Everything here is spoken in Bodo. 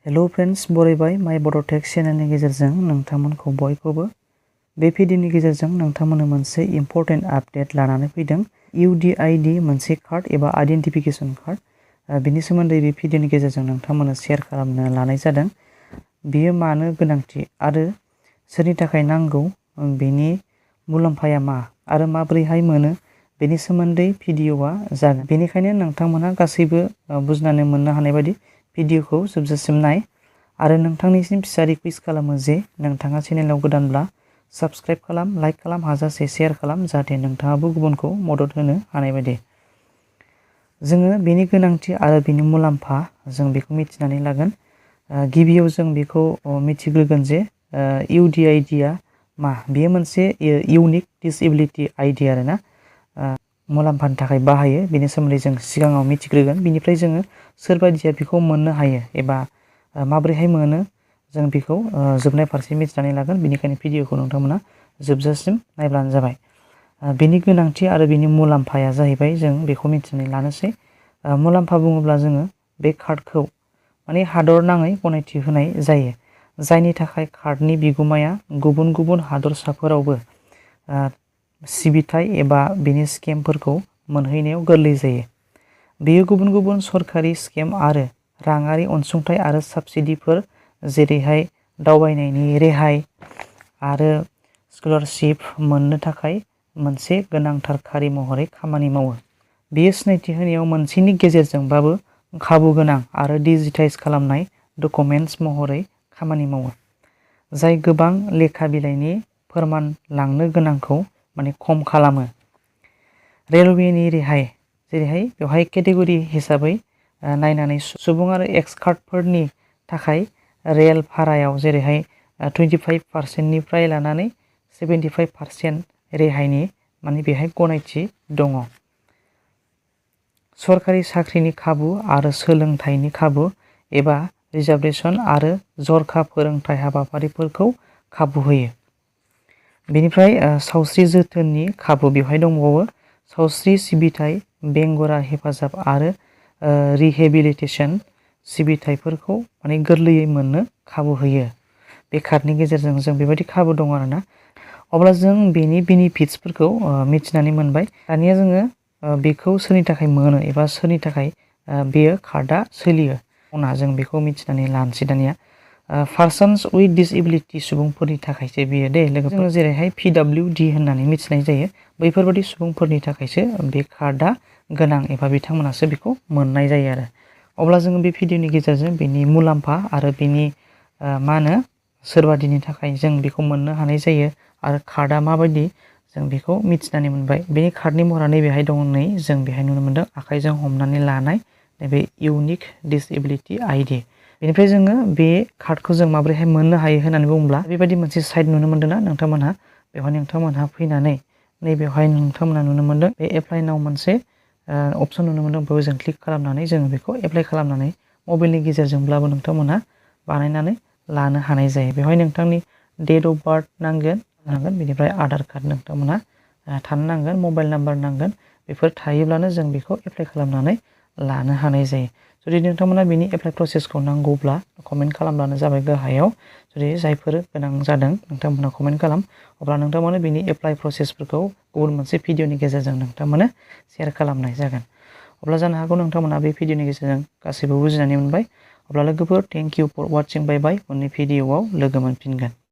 हेलो फ्रेंड्स बरायबाय माय बड'टेक चेनेलनि गेजेरजों नोंथांमोनखौ बयखौबो बे भिडिअनि गेजेरजों नोंथांमोननो मोनसे इम्पोर्टेन्ट आपडेट लानानै फैदों UDID मोनसे कार्ड एबा आइडेन्टिफिकेशन कार्ड बिनि सोमोन्दै बे भिडिअनि गेजेरजों नोंथांमोननो शेयार खालामनो लानाय जादों। बियो मानो गोनांथि आरो सोरनि थाखाय नांगौ बेनि मुलाम्फाया मा आरो माबोरैहाय मोनो बेनि सोमोन्दै भिडिअआ जागोन। बेनिखायनो नोंथांमोनहा गासैबो बुजिनानै मोननो हानाय बायदि भिडिअखौ जोबजासिम नाय आरो नोंथांनिसिम फिसा रिक्वेस्ट खालामो जे नोंथाङा चेनेलाव गोदानब्ला साबस्क्राइब खालाम, लाइक खालाम, हाजासे शेयार खालाम जाहाथे नोंथाङाबो गुबुनखौ मदद होनो हानाय बायदि। जोङो बेनि गोनांथि आरो बेनि मुलाम्फा जों बेखौ मिथिनानै लागोन। गिबियाव जों बेखौ मिथिग्रोगोन जे UDID आ मा। बेयो मोनसे इउनिक डिसेबिलिटि आइडि आरोना मुलाम्फानि थाखाय बाहायो। बेनि सोमोन्दै जों सिगाङाव मिथिग्रोगोन। बिनिफ्राय जोङो सोरबादिया बेखौ मोननो हायो एबा माबोरैहाय मोनो जों बेखौ जोबनाय फारसे मिथिनानै लागोन। बेनिखायनो भिडिअखौ नोंथांमोना जोबजासिम नायब्लानो जाबाय। बेनि गोनांथि आरो बेनि मुलाम्फाया जाहैबाय जों बेखौ मिथिनानै लानोसै। मुलाम्फा बुङोब्ला जोङो बे कार्डखौ माने हादर नाङै गनायथि होनाय जायो, जायनि थाखाय कार्डनि बिगुमाया गुबुन गुबुन हादरसाफोरावबो सिबिथाय एबा बेनि स्केमफोरखौ मोनहैनायाव गोरलै जायो। बेयो गुबुन गुबुन सरखारि स्केम आरो राङारि अनसुंथाइ आरो साबसिडिफोर जेरैहाय दावबायनायनि रेहाय आरो स्कलारशिप मोननो थाखाय मोनसे गोनांथार खारि महरै खामानि मावो। बेयो सिनायथि होनायाव मोनसेनि गेजेरजोंबाबो खाबु गोनां आरो डिजिटाइज खालामनाय डकुमेन्ट्स महरै खामानि मावो, जाय गोबां लेखा बिलाइनि फोरमान लांनो गोनांखौ माने खम खालामो। रेलवेनि रेहाय जेरैहाय बेवहाय केटेगरि हिसाबै नायनानै सुबुं आरो एक्सपार्टफोरनि थाखाय रेल भारायाव जेरैहाय 25% लानानै 75% रेहायनि माने बेहाय गनायथि दङ। सरकारि साख्रिनि खाबु आरो सोलोंथाइनि खाबु एबा रिजार्भेसन आरो जरखा फोरोंथाय हाबाफारिफोरखौ खाबु होयो। बेनिफ्राय सावस्रि जोथोननि खाबु बेवहाय दंबावो। सावस्रि सिबिथाय, बेंगुरा हेफाजाब आरो रिहेबिलिटेसन सिबिथायफोरखौ माने गोरलैयै मोननो खाबु होयो। बे कार्डनि गेजेरजों जों बेबायदि खाबु दं आरोना। अब्ला जों बेनि बेनिफिट्सफोरखौ मिथिनानै मोनबाय। दानिया जोङो बेखौ सोरनि थाखाय मोनो एबा सोरनि थाखाय बेयो कार्डआ सोलियो जों बेखौ मिथिनानै लानोसै दानिया। पार्सन्स उइथ डिसेबिलिटि सुबुंफोरनि थाखायसो बेयो दे जोङो जेरैहाय PWD होननानै मिथिनाय जायो, बैफोरबादि सुबुंफोरनि थाखायसो बे कार्डआ गोनां एबा बिथांमोनासो बेखौ मोननाय जायो आरो। अब्ला जोङो बे भिडिअनि गेजेरजों बेनि मुलाम्फा आरो बेनि सोरबादिनि थाखाय जों बेखौ मोननो हानाय जायो आरो कार्डआ माबायदि जों बेखौ मिथिनानै मोनबाय। बेनि कार्डनि महरा नैबेहाय दं। नै जों बेहाय नुनो मोनदों आखाइजों हमनानै लानाय नैबे इउनिक डिसेबिलिटि आइडि। बेनिफ्राय जोङो बे कार्डखौ जों माबोरैहाय मोननो हायो होननानै बुङोब्ला बेबायदि मोनसे साइट नुनो मोनदोंना नोंथांमोनहा। बेवहाय नोंथांमोनहा फैनानै नैबेवहाय नोंथांमोनहा नुनो मोनदों बे एप्लाइ नाव मोनसे अपसन नुनो मोनदों। बेयाव जों क्लिक खालामनानै जोङो बेखौ एप्लाइ खालामनानै मबाइलनि गेजेरजोंब्लाबो नोंथांमोनहा बानायनानै लानो हानाय जायो। बेवहाय नोंथांनि डेट अफ बार्थ नांगोन, बेनिफ्राय आधार कार्ड नोंथांमोनहा थानो नांगोन, मबाइल नाम्बार नांगोन। बेफोर थायोब्लानो जों बेखौ एप्लाइ खालामनानै लानो हानाय जायो। जुदि नोंथांमोना बेनि एप्लाइ प्रसेसखौ नांगौब्ला कमेन्ट खालामब्लानो जाबाय गाहायाव। जुदि जायफोर गोनां जादों नोंथांमोना कमेन्ट खालाम, अब्ला नोंथांमोना बेनि एप्लाइ प्रसेसफोरखौ गुबुन मोनसे भिडिअनि गेजेरजों नोंथांमोना शेयार खालामनाय जागोन। अब्ला जानो हागौ नोंथांमोना बे भिडिअनि गेजेरजों गासैबो बुजिनानै मोनबाय। अब्ला लोगोफोर थेंक इउ फर वाचिं। बाय बाय। उननि भिडिअआव लोगो मोनफिनगोन।